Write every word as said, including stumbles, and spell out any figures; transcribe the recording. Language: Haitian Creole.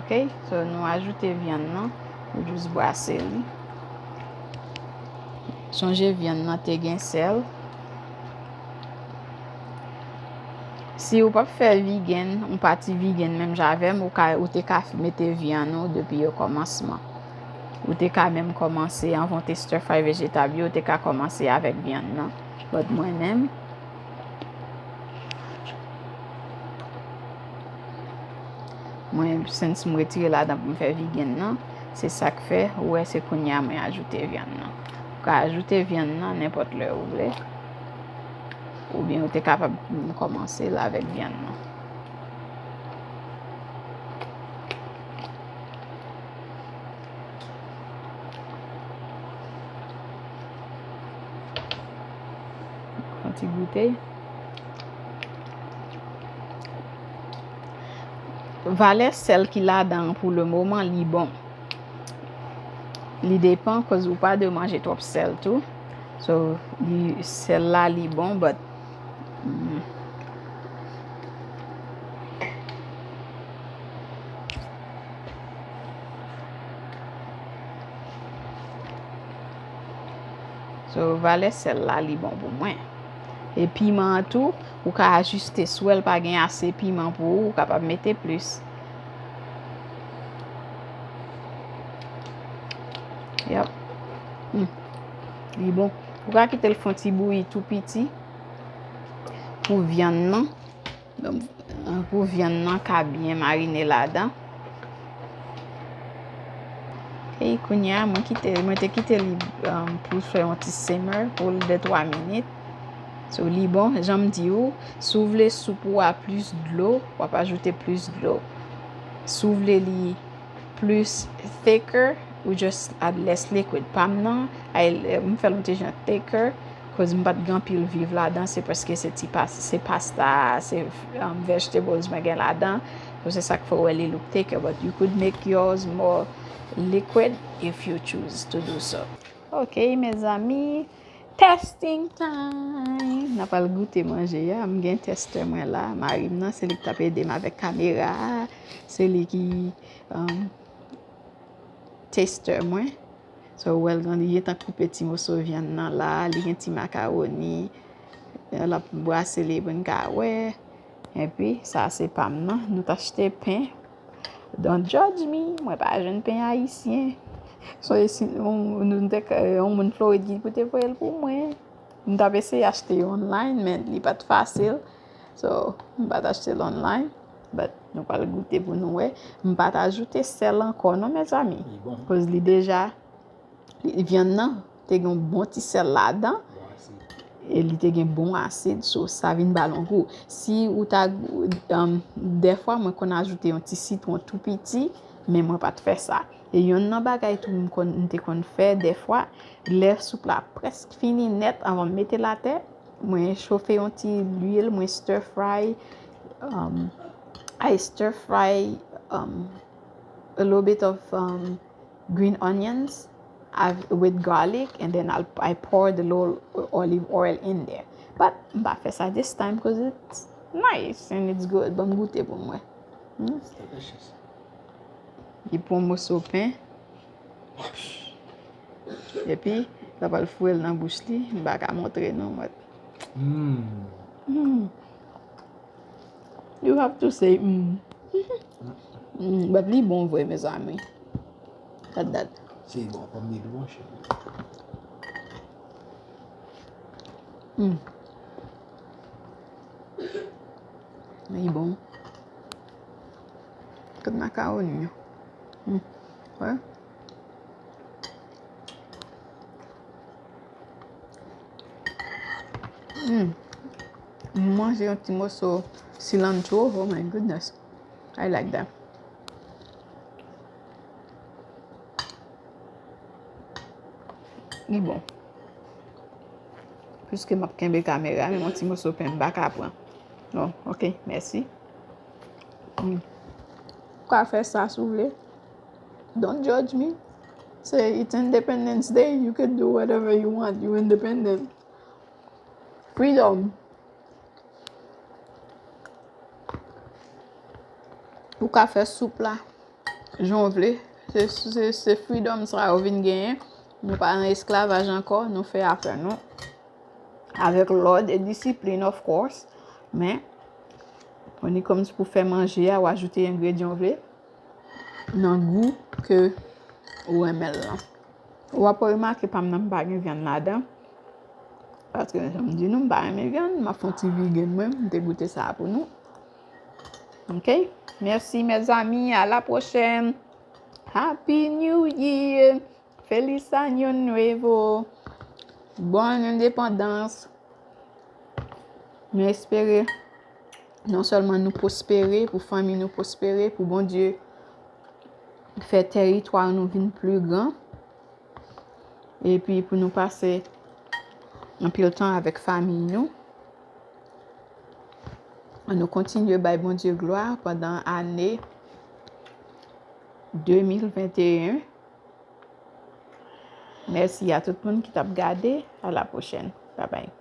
Ok, so nou ajoute vyann nan, nou jis brase li. Sonje vyann nan te gen sèl. Si ou p ap fè vegan, yon pati vegan menm jan avè m, ou ka, ou te ka mete vyann ou depi o kòmansman. Ou te ka menm kòmanse, anvan w te stir fry vejetab yo, ou te ka kòmanse avèk vyann nan. But mwen menm, mwen, since m retire ladan pou m fè vegan nan, se sa k fè, ou wè, se kounye a mwen ajoute vyann nan. Ou ka ajoute vyann nan nenpòt lè ou vle. Oubyen ou te kapab kòmanse l avèk vyann nan. Yon ti goute. Valè sèl ki ladan an pou le moman, li bon. Li depan, koz ou pa dwe manje twòp sèl tou. So, li, sèl la, li bon, but, mm. So, valè sèl la, li bon pou mwen. E piman an tou, ou ka ajiste. Si w wè l pa gen ase piman pou ou, ou kapab mete plis. Yep. Mm. Li bon. Ou ka kite l fè yon ti bouyi tou piti pou vyann nan. Donk, pou vyann nan ka byen marine ladan. E kounye a, mwen kite, mwen te kite li, um, pou fè yon ti simmer pou l de twa minit. So, li bon, jan m di ou, si w vle soup ou a plis dlo, w ap ajoute plis dlo. Si w vle li plis thicker, ou just add less liquid. Pa m nan, ay, m fè l yon ti jan thicker, koz m pa t gen anpil viv ladan, se paske se ti pas-, se pasta, se, um, vegetables mwen gen ladan. So, se sa k fè w wè li look thicker, but you could make yours more liquid if you choose to do so. Ok, mezanmi, testing time! N ap al goute manje a. M gen tester mwen la. Mari m nan, se li ki t ap ede m avèk kamera a. Se li ki, um, tester mwen. So, ou wè l gen, li gentan koupe ti moso vyann nan la, li gen ti makawoni. L ap brase li pou n ka wè. Epi, sa se pa m nan. Nou t achte pen. Don't judge me. Mwen pa jwenn pen ayisyen. So, e si, yon, nou te, yon moun Florid ki pou te voye l pou mwen. M t ap eseye achte yo online, men li pa t fasil. So, m pa t achte l online. But, nou pral goute pou nou wè. M pa t ajoute sèl ankò, non, mezanmi. Li bon. Koz li deja, li, vyann nan, te gen yon bon ti sèl ladan. Bon asid. E li te gen bon asid, so sa vin ba l yon gou. Si ou ta, um, dèfwa, mwen konn ajoute yon ti sitwon tou piti, men mwen pa t fè sa. E yonn nan bagay tou m konn, m te konn fè dèfwa, lè soup la prèske fini nèt, anvan m mete l atè, mwen chofe yon ti lwil, mwen stir fry, um, I stir fry, um, a little bit of, um, green onions av-, with garlic, and then I'll, I pour the little olive oil in there. But m pa fè sa this time 'cause it's nice and it's good. Ban m goute pou m wè. Hmm? It's delicious. Li pran moso pen. Epi, l ap al foure l nan bouch li. M pa ka montre nou, but. Mm. Mm. You have to say, mm. Mm, but li bon vre, mezanmi. Gad dat. Se bon, pa m di l bon, cheri. Mm. Li bon. Kot makawoni yo? Hmm. Wè. Hmm. M manje yon ti moso cilantro. Oh my goodness. I like that. Li bon. Piske m ap kenbe kamera, men yon ti moso pen m pa ka pran. Oh, ok, mèsi. Mm. Ou ka fè sa si w vle. Don't judge me. Se, it's Independence Day. You can do whatever you want. You independent. Freedom. Ou ka fè soup la. jan w vle. Se, se, se freedom sa yo vin genyen. Nou pa nan esklavaj ankò, nou fè afè nou. Avèk lòd e disiplin, of course. Men, when it comes pou fè manje a, w ajoute engredyan w vle nan gou ke ou renmen l lan. W ap remake pa m nan m pa gen vyann ladan. Paske jan m di nou, m pa renmen vyann, m ap fè yon ti vigen mwen, m te goute sa pou nou. Ok? Mèsi, mezanmi, à la prochaine. Happy New Year! Feliz Año Nuevo! Bonne indépendance! Nou espere non sèlman nou pwospere, pou fanmi nou pwospere, pou Bondye fè tèritwa nou vin pli gran, epi pou nou pase anpil tan avèk fanmi nou. An nou kontinye bay Bondye glwa pandan ane de mil venteyen. Mèsi a tout moun ki t ap gade. A la pwochèn. Babay.